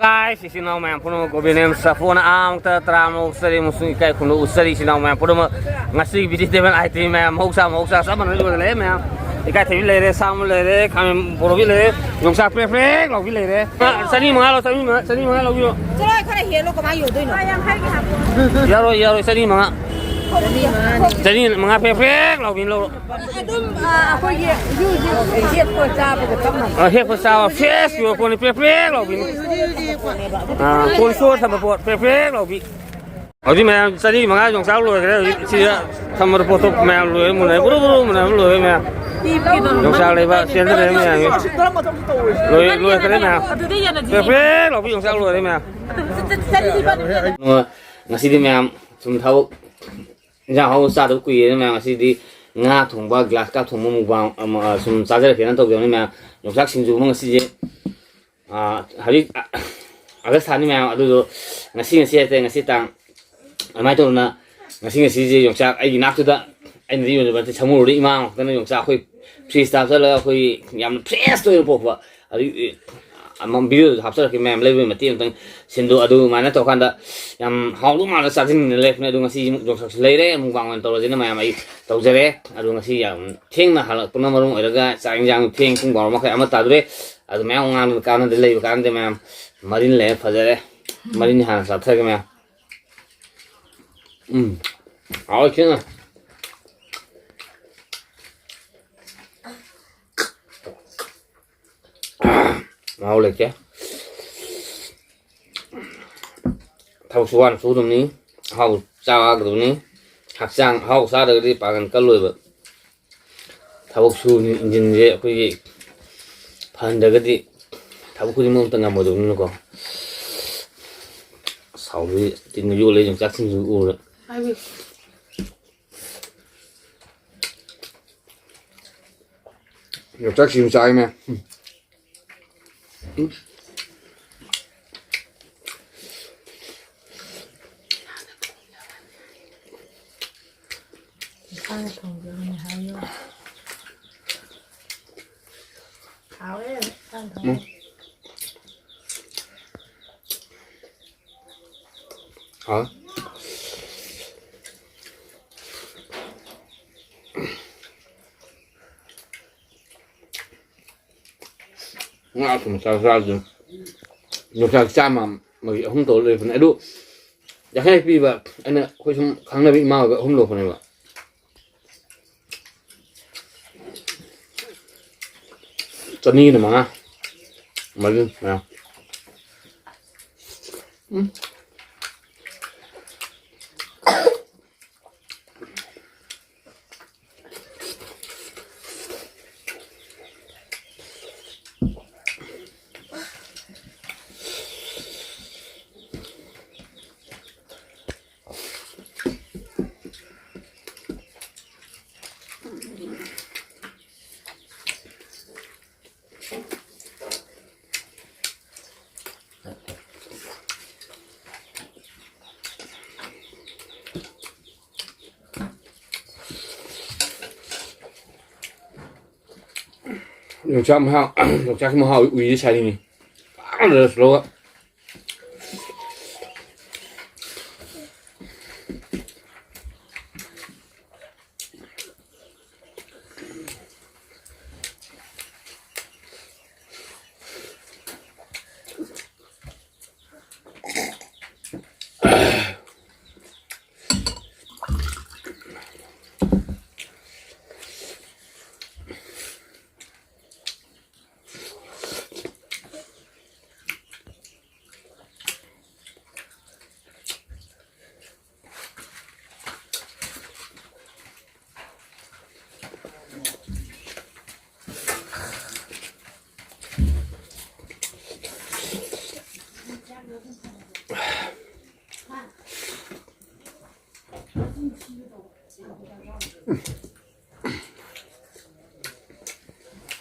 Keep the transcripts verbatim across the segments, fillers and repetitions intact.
Guys, ꯏꯆꯤꯟ ꯏꯅꯥꯎ ꯃꯌꯥꯝ ꯄꯨꯝꯅꯃꯛ ꯒꯣꯕꯤꯟ ꯁꯥꯐꯣꯟ ꯑꯥꯃꯛꯇ ꯇꯔꯥꯃꯔꯣꯝ ꯆꯔꯤ ꯑꯃꯁꯨꯡ ꯏꯀꯥꯏ ꯈꯨꯝꯅꯕ ꯎꯠꯆꯔꯤ꯫ ꯏꯆꯤꯟ ꯏꯅꯥꯎ ꯃꯌꯥꯝ ꯄꯨꯝꯅꯃꯛ ꯉꯁꯤꯒꯤ vegetable item ꯃꯌꯥꯝ ꯃꯍꯧꯁꯥ ꯃꯍꯧꯁꯥ ꯆꯞ ꯃꯥꯟꯅꯅ ꯂꯣꯏꯅ ꯂꯩꯔꯦ ꯃꯌꯥꯝ꯫ ꯏꯀꯥꯏꯊꯕꯤ ꯂꯩꯔꯦ, ꯁꯥꯃꯨ ꯂꯩꯔꯦ, ꯈꯥꯃꯦꯟ ꯄꯣꯔꯣꯕꯤ ꯂꯩꯔꯦ, ꯌꯣꯡꯆꯥꯛ ꯄ꯭ꯔꯦꯛ ꯄ꯭ꯔꯦꯛ ꯂꯥꯎꯕꯤ ꯂꯩꯔꯦ꯫ ꯆꯅꯤ ꯃꯉꯥ ꯂꯧ, ꯆꯅꯤ ꯃꯉꯥ, ꯆꯅꯤ ꯃꯉꯥ ꯂꯧꯕꯤꯔꯣ꯫ ꯆꯠꯂꯣ, ꯈꯔ ꯍꯦꯜꯂꯣ, ꯀꯃꯥꯏꯅ ꯌꯣꯟꯗꯣꯏꯅꯣ? ꯌꯥꯔꯣꯏ, ꯌꯥꯔꯣꯏ, ꯆꯅꯤ ꯃꯉꯥ꯫ ꯆꯅꯤ ꯃꯉꯥ ꯄ꯭ꯔꯦꯛ ꯄ꯭ꯔꯦꯛ ꯂꯥꯎꯕꯤꯅ ꯂꯧꯔꯣ꯫ ꯑꯗꯨꯝ, ꯑ, ꯑꯩꯈꯣꯏꯒꯤ ꯍꯧꯖꯤꯛ ꯍꯧꯖꯤꯛ ꯍꯦꯛꯄ ꯆꯥꯕꯒ ꯆꯞ ꯃꯥꯟꯅꯩ꯫ ꯑ, ꯍꯦꯛꯄ ꯆꯥꯕ fresh ꯌꯣꯜꯂꯛꯄꯅꯤ, ꯄ꯭ꯔꯦꯛ ꯄ꯭ꯔꯦꯛ ꯂꯥꯎꯕꯤꯅꯤ꯫ ꯑ, cold store ꯊꯝꯕ ꯄꯣꯠ, ꯄ꯭ꯔꯦꯛ ꯄ꯭ꯔꯦꯛ ꯂꯥꯎꯕꯤ꯫ ꯍꯧꯖꯤꯛ ꯃꯌꯥꯝ ꯆꯅꯤ ꯃꯉꯥ ꯌꯣꯡꯆꯥꯛ ꯂꯣꯏꯈ꯭ꯔꯦ꯫ ꯍꯧꯖꯤꯛ ꯁꯤꯗ ꯊꯝꯕꯗ ꯄꯣꯠꯇꯣ ꯃꯌꯥꯝ ꯂꯣꯏꯔꯦ, ꯃꯨꯟꯅꯔꯦ, ꯕꯨꯔꯨ ꯕꯨꯔꯨ ꯃꯨꯟꯅꯕ ꯂꯣꯏꯔꯦ ꯃꯌꯥꯝ꯫ ꯌꯣꯡꯆꯥꯛ ꯂꯩꯕ ꯆꯦꯟꯗꯔꯦ ꯃꯌꯥꯝ꯫ ꯂꯣꯏ-, ꯂꯣꯏꯈ꯭ꯔꯦ ꯃꯌꯥꯝ꯫ ꯄ꯭ꯔꯦꯛ ꯄ꯭ꯔꯦꯛ ꯂꯥꯎꯕꯤ ꯌꯣꯡꯆꯥꯛ ꯂꯣꯏꯔꯦ ꯃꯌꯥꯝ꯫ ꯉꯁꯤꯗꯤ ꯃꯌꯥꯝ ꯁꯨꯝ ꯊꯕꯛ ꯏꯟꯖꯥꯡ ꯑꯍꯥꯎꯕ ꯆꯥꯗꯕ ꯀꯨꯏꯔꯦꯅ ꯃꯌꯥꯝ, ꯉꯁꯤꯗꯤ ꯉꯥ ꯊꯣꯡꯕ, ꯒ꯭ꯂꯥꯁ ꯀꯥꯞ ꯊꯣꯡꯕ ꯃꯨꯛꯕꯥꯡ ꯑꯃ, ꯑ, ꯁꯨꯝ ꯆꯥꯖꯔꯛꯀꯦꯅ ꯇꯧꯖꯕꯅꯤ ꯃꯌꯥꯝ꯫ ꯌꯣꯡꯆꯥꯛ ꯁꯤꯡꯖꯨ ꯑꯃ ꯉꯁꯤꯁꯦ, ꯑ, ꯍꯧꯖꯤꯛ, ꯑ, ꯑꯥꯒꯁ ꯊꯥꯅꯤ ꯃꯌꯥꯝ, ꯑꯗꯨꯗꯣ ꯉꯁꯤ, ꯉꯁꯤ ꯍꯥꯏꯇꯥꯔꯦ, ꯉꯁꯤ ꯇꯥꯡ, ꯑꯗꯨꯃꯥꯏꯅ ꯇꯧꯗꯅ ꯉꯁꯤ, ꯉꯁꯤꯁꯦ ꯌꯣꯡꯆꯥꯛ ꯑꯩꯒꯤ ꯅꯥꯛꯇꯨꯗ, ꯑꯩꯅꯗꯤ ꯌꯣꯟꯖꯕ ꯅꯠꯇꯦ, ꯁꯃꯨꯔꯣꯗ ꯏꯃꯥ ꯉꯥꯛꯇꯅ ꯌꯣꯡꯆꯥꯛ ꯑꯩꯈꯣꯏ fridgeꯇ ꯍꯥꯞꯆꯜꯂꯒ ꯑꯩꯈꯣꯏꯒꯤ ꯌꯥꯝꯅ fresh ꯑꯣꯏꯅ ꯄꯣꯛꯄ, ꯑꯗꯨꯒꯤ ꯑꯃ videoꯗꯁꯨ ꯍꯥꯞꯆꯔꯛꯀꯦ ꯃꯌꯥꯝ, ꯂꯩꯕꯒꯤ ꯃꯇꯦꯛ ꯑꯃꯇꯪ ꯁꯤꯟꯗꯣ꯫ ꯑꯗꯨꯃꯥꯏꯅ ꯇꯧꯔꯀꯥꯟꯗ ꯌꯥꯝ ꯍꯥꯎꯗꯧ ꯃꯥꯜꯂ ꯆꯥꯁꯤꯟꯅ ꯂꯩꯔꯛꯄꯅꯦ꯫ ꯑꯗꯣ ꯉꯁꯤ ꯌꯣꯡꯆꯥꯛꯁꯨ ꯂꯩꯔꯦ, mukbang ꯑꯣꯏꯅ ꯇꯧꯔꯁꯤꯅ ꯃꯌꯥꯝ ꯑꯩ ꯇꯧꯖꯔꯦ꯫ ꯑꯗꯣ ꯉꯁꯤ ꯌꯥꯝ ꯊꯦꯡꯅ ꯍꯜꯂꯛꯄꯅ ꯃꯔꯝ ꯑꯣꯏꯔꯒ ꯆꯥꯛ ꯏꯟꯖꯥꯡ ꯊꯦꯡ ꯄꯨꯡ ꯕꯥꯔꯣ ꯃꯈꯥꯏ ꯑꯃ ꯇꯥꯗꯣꯔꯦ꯫ ꯑꯗꯨ ꯃꯌꯥꯝ ꯉꯥꯡꯕ ꯀꯥꯟꯅꯗꯦ, ꯂꯩꯕ ꯀꯥꯟꯅꯗꯦ ꯃꯌꯥꯝ꯫ ꯃꯔꯤꯟ ꯂꯩꯔꯦ, ꯐꯖꯔꯦ꯫ ꯃꯔꯤꯟ ꯍꯥꯟꯅ ꯆꯥꯊꯔꯒꯦ ꯃꯌꯥꯝ꯫ ꯎꯝ꯫ ꯍꯥꯎꯋꯦ ꯊꯤꯅ꯫ ꯃꯍꯥꯎ ꯂꯩꯇꯦ꯫ ꯊꯕꯛꯁꯨ ꯋꯥꯅ ꯁꯨꯒꯗꯕꯅꯤ, ꯑꯍꯥꯎꯕ ꯆꯥꯒꯗꯕꯅꯤ꯫ ꯍꯛꯆꯥꯡ ꯑꯍꯥꯎꯕ ꯆꯥꯗ꯭ꯔꯒꯗꯤ ꯄꯥꯡꯒꯜ ꯀꯜꯂꯣꯏꯕ꯫ ꯊꯕꯛ ꯁꯨꯕꯅꯤ, ꯏꯟꯖꯤꯟꯁꯦ ꯑꯩꯈꯣꯏꯒꯤ ꯐꯍꯟꯗ꯭ꯔꯒꯗꯤ ꯊꯕꯛ ꯈꯨꯗꯤꯡꯃꯛ ꯑꯝꯇ ꯉꯝꯃꯣꯏꯗꯕꯅꯤꯅꯀꯣ꯫ ꯁꯥꯎꯕꯗꯤ ꯇꯤꯟꯒ ꯌꯣꯠꯂꯦ ꯌꯣꯡꯆꯥꯛꯁꯤꯡꯁꯨ ꯎꯕꯗ꯫ ꯌꯣꯡꯆꯥꯛ ꯁꯤꯡꯖꯨ ꯆꯥꯏꯅꯦ꯫ ꯎꯝ꯫ ꯏꯁꯥꯅ ꯊꯣꯡꯖꯕꯅꯤ ꯍꯥꯏꯌꯣ꯫ ꯍꯥꯎꯋꯦ, ꯏꯁꯥꯅ ꯊꯣꯡꯕ꯫ ꯎꯝ꯫ ꯍꯥꯎ꯫ ꯉꯥ ꯑꯊꯨꯝ ꯆꯥ ꯆꯥꯗꯅ ꯌꯣꯡꯆꯥꯛ ꯆꯥꯝꯃ ꯑꯃꯒꯤ ꯑꯍꯨꯝ ꯇꯧꯔ ꯂꯩꯕꯅꯦ꯫ ꯑꯗꯨ ꯌꯥꯡꯈꯩ ꯄꯤꯕ ꯑꯩꯅ ꯑꯩꯈꯣꯏ ꯁꯨꯝ ꯈꯪꯅꯕ ꯏꯃꯥ ꯑꯣꯏꯕ ꯑꯍꯨꯝ ꯂꯧꯕꯅꯦꯕ꯫ ꯆꯅꯤꯒꯤꯅ ꯃꯉꯥ꯫ ꯃꯔꯤ ꯃꯌꯥꯝ꯫ ꯎꯝ꯫ ꯌꯣꯡꯆꯥꯛ ꯃꯍꯥꯎ, ꯌꯣꯡꯆꯥꯛꯀꯤ ꯃꯍꯥꯎ ꯎꯏꯔꯤ ꯁꯥꯔꯤꯅꯤ꯫ ꯐꯖꯅ ꯔꯁ ꯂꯧꯔꯒ꯫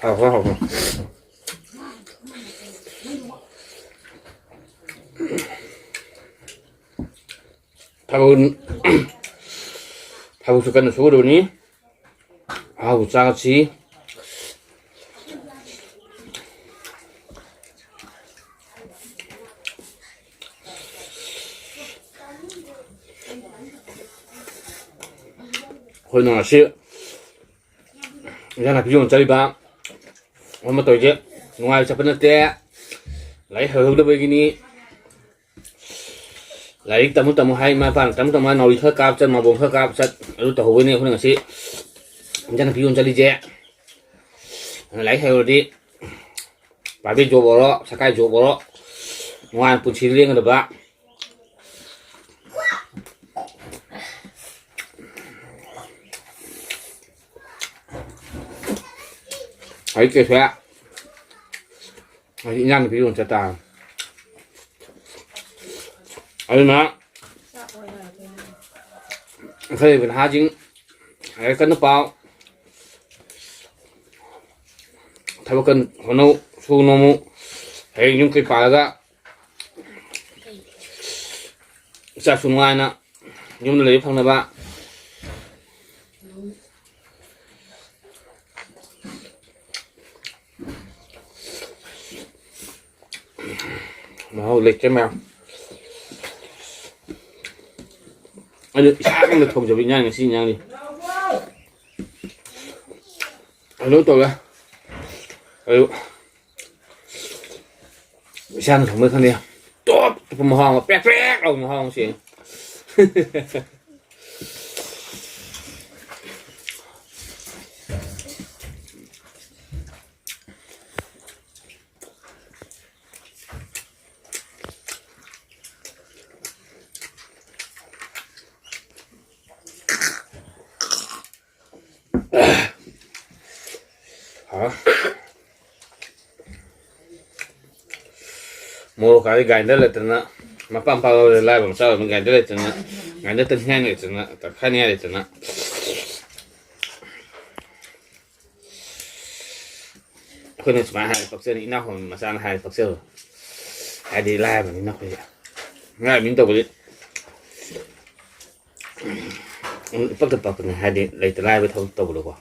ꯍꯥꯎꯕ꯭ꯔꯣ, ꯍꯥꯎꯕ꯭ꯔꯣ? ꯊꯕꯛ, ꯊꯕꯛꯁꯨ ꯀꯟꯅ ꯁꯨꯒꯗꯕꯅꯤ꯫ ꯑꯍꯥꯎꯕ ꯆꯥꯁꯤ꯫ ꯑꯩꯈꯣꯏꯅ ꯉꯁꯤ ꯏꯟꯖꯥꯡ ꯅꯥꯄꯤ ꯌꯣꯟ ꯆꯠꯂꯤꯕ ꯑꯃ ꯇꯧꯔꯤꯁꯦ ꯅꯨꯡꯉꯥꯏꯕ ꯆꯠꯄ ꯅꯠꯇꯦ, ꯂꯥꯏꯔꯤꯛ ꯍꯩꯍꯧꯗꯕꯒꯤꯅꯤ꯫ ꯂꯥꯏꯔꯤꯛ ꯇꯝꯃꯨ ꯇꯝꯃꯨ ꯍꯥꯏ ꯏꯃꯥ ꯏꯄꯥꯅ, ꯇꯝꯃꯨ ꯇꯝꯃꯨ ꯍꯥꯏ ꯅꯥꯎꯔꯤ ꯈꯔ ꯀꯥꯞ ꯆꯠ, ꯃꯥꯕꯣꯟ ꯈꯔ ꯀꯥꯞ ꯆꯠ, ꯑꯗꯨ ꯇꯧꯍꯧꯕꯩꯅꯦ ꯑꯩꯈꯣꯏꯅ ꯉꯁꯤ ꯏꯟꯖꯥꯡ ꯅꯥꯄꯤ ꯌꯣꯟ ꯆꯠꯂꯤꯁꯦ꯫ ꯑꯗꯨꯅ ꯂꯥꯏꯔꯤꯛ ꯍꯩꯍꯧꯔꯗꯤ private job ꯑꯣꯏꯔꯣ, ꯁꯔꯀꯥꯔ job ꯑꯣꯏꯔꯣ, ꯅꯨꯡꯉꯥꯏꯅ ꯄꯨꯟꯁꯤ ꯂꯦꯡꯒꯗꯕ꯫ ꯑꯩ ꯀꯩꯁꯨ ꯍꯧꯖꯤꯛ ꯏꯟꯖꯥꯡ ꯅꯥꯄꯤ ꯌꯣꯟ ꯆꯠ ꯇꯥꯔꯦ꯫ ꯑꯗꯨꯅ ꯑꯩꯈꯣꯏ ꯅꯍꯥꯁꯤꯡ ꯂꯥꯏꯔꯤꯛ ꯀꯟꯅ ꯄꯥꯎ, ꯊꯕꯛ ꯀꯟꯅ ꯍꯣꯠꯅꯧ, ꯁꯨ ꯅꯣꯝꯃꯨ꯫ ꯍꯌꯦꯡ ꯌꯨꯝ ꯀꯩ ꯄꯥꯜꯂꯒ ꯏꯆꯥꯁꯨ ꯅꯨꯡꯉꯥꯏꯅ ꯌꯨꯝꯗ ꯂꯩꯕ ꯐꯪꯅꯕ꯫ ꯃꯍꯥꯎ ꯂꯩꯇꯦ ꯃꯌꯥꯝ꯫ ꯑꯗꯨ ꯏꯁꯥꯅ ꯊꯣꯡꯖꯕ ꯏꯟꯖꯥꯡ ꯉꯁꯤ ꯏꯟꯖꯥꯡꯅꯤ꯫ ꯑꯗꯨꯝ ꯇꯧꯔꯦ꯫ ꯑꯗꯨ ꯏꯁꯥꯅ ꯊꯣꯡꯕ ꯈꯪꯗꯦ꯫ ꯇꯣꯞ ꯇꯣꯞꯄ ꯃꯍꯥꯎ ꯑꯃ, ꯄ꯭ꯔꯦꯛ ꯄ꯭ꯔꯦꯛ ꯂꯥꯎꯕ ꯃꯍꯥꯎ ꯑꯃ ꯆꯦꯜꯂꯤ꯫ ꯍꯥ? ꯃꯣꯔꯣꯛ ꯀꯥꯗꯤ grinder ꯂꯩꯇꯅ, ꯃꯄꯥꯝ ꯄꯥꯛ ꯂꯧꯔꯦ, ꯂꯥꯏꯔꯕ ꯃꯆꯥ ꯑꯣꯏꯕꯅ grinder ꯂꯩꯇꯅ, grinder ꯇꯛꯅꯤꯡꯉꯥꯏ ꯂꯩꯇꯅ, ꯇꯛꯈꯥꯏꯅꯤꯡꯉꯥꯏ ꯂꯩꯇꯅ꯫ ꯑꯩꯈꯣꯏꯅ ꯁꯨꯃꯥꯏꯅ ꯍꯥꯏꯔ ꯄꯛꯆꯅꯤ, ꯏꯅꯥꯎ ꯍꯣꯡ ꯃꯆꯥꯅ ꯍꯥꯏꯔ ꯄꯛꯆꯕ꯫ ꯍꯥꯏꯗꯤ ꯂꯥꯏꯔꯕꯅꯤꯅ ꯑꯩꯈꯣꯏꯁꯦ꯫ ꯂꯥꯏꯔꯕꯅꯤꯅ ꯇꯧꯕꯗꯤ ꯏꯄꯛꯇ ꯄꯛꯄꯅꯦ, ꯍꯥꯏꯗꯤ ꯂꯩꯇ ꯂꯥꯏꯔꯕ ꯊꯕꯛ ꯇꯧꯕꯗꯀꯣ꯫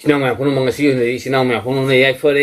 ꯏꯆꯤꯟ ꯏꯅꯥꯎ ꯃꯌꯥꯝ ꯄꯨꯝꯅꯃꯛ, ꯉꯁꯤꯒꯤ ꯑꯣꯏꯅꯗꯤ ꯏꯆꯤꯟ ꯏꯅꯥꯎ ꯃꯌꯥꯝ ꯄꯨꯝꯅꯃꯛꯅ ꯌꯥꯏꯐꯔꯦ꯫